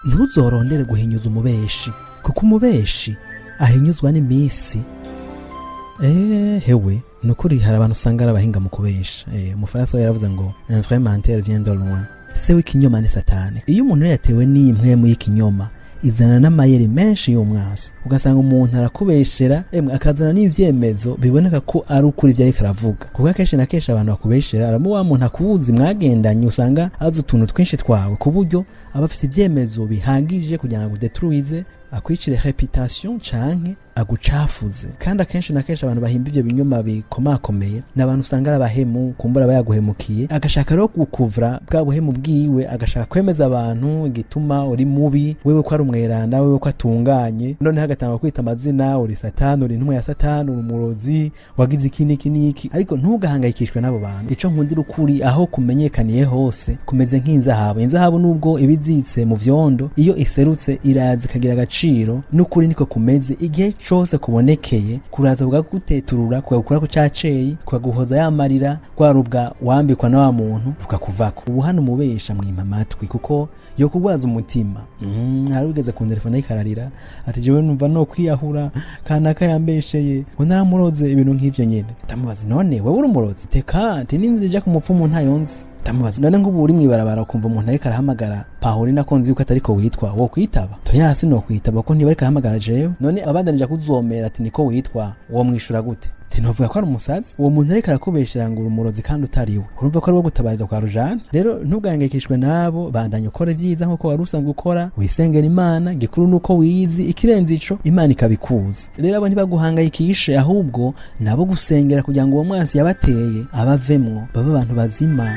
Ntuzorondere guhinyuza umubeshi, kuko umubeshi ahinyuzwa n'iminsi. Hewe, ni ukuri hari abantu usanga ari abahinga mu kubesha. Umufaransa we yaravuze ngo: "Un vrai menteur vient de loin." Se w'ikinyoma ni Satani. Iyo umuntu rero yatewe n'iyi mpwemu y'ikinyoma, izana n'amayeri menshi y'umwasi, ugasanga umuntu arakubeshera, emwe akazana n'ivyemezo biboneka ko ari ukuri ivyo ariko aravuga, kuko akenshi na kenshi abantu bakubeshera aramu wa muntu akuzi mwagendanye, usanga azi utuntu twinshi twawe, ku buryo aba afise ivyemezo bihagije kugira ngo agudetruize, akwicire réputation canke agucafuze. Kandi akenshi na kenshi abantu bahimba ivyo binyoma bikomakomeye ni abantu usanga ari abahemu. Kumbura aba yaguhemukiye, agashaka rero gukuvra bwa buhemu bwiwe, agashaka kwemeza abantu igituma uri mubi, wewe ko ari umweranda, wewe ko atunganye. Noneho agatanga kwita amazina: uri Satani, uri intumwa ya Satani, uri umurozi, wagize iki n'iki n'iki. Ariko ntugahangayikishwe n'abo bantu. Ico nkundira ukuri, aho kumenyekaniye hose kumeze nk'inzahabu. Inzahabu nubwo iba izitse mu vyondo, iyo iserutse iraza ikagira agaciro. N'ukuri niko kumeze: igihe cose kubonekeye kuraza kukaguteturura, kukagukura ku caceyi, kukaguhoza yamarira rwa rubwa wambikwa na wa muntu, rukakuvako. Ubu hano umubesha mwima amatwi, kuko yo kugwaza umutima. Hari ugeze ku telefone ariko ararira ati: "Jewe numva no kwiyahura, kanaka yambesheye ngo naramuroze," ibintu nk'ivyo nyene. Ndamubaza: "None wewe uri umurozi?" "Teka," ati, "n'inzira ija ku mupfumu ntayo nzi." Ndamubaza: "None nk'ubu uri mw'ibarabara, ukumva umuntu ariko arahamagara Pahorina, ko nzi yuko atariko witwa, wo kwitaba?" "Toya, sinokwitaba, ko ntiba ariko arahamagara jewe." "None abandanije kuzomera ati niko witwa, wo mwishura gute?" Tinovuga ko ari umusazi. Uwo muntu ariko arakubeshera ngo uri umurozi kandi utariwe, urumva ko ari wo gutabariza kwa rujana. Rero ntugahangayikishwe nabo, bandanya ukora ibyiza nk'uko wari usanzwe ukora, wisengera Imana. Gikuru nuko wiyizi, ikirenze ico Imana ikabikuza. Rero abo ntibaguhangayikishe, ahubwo nabo gusengera kugira ngo uwo mwansi yabateye abavemwo, babe abantu bazima.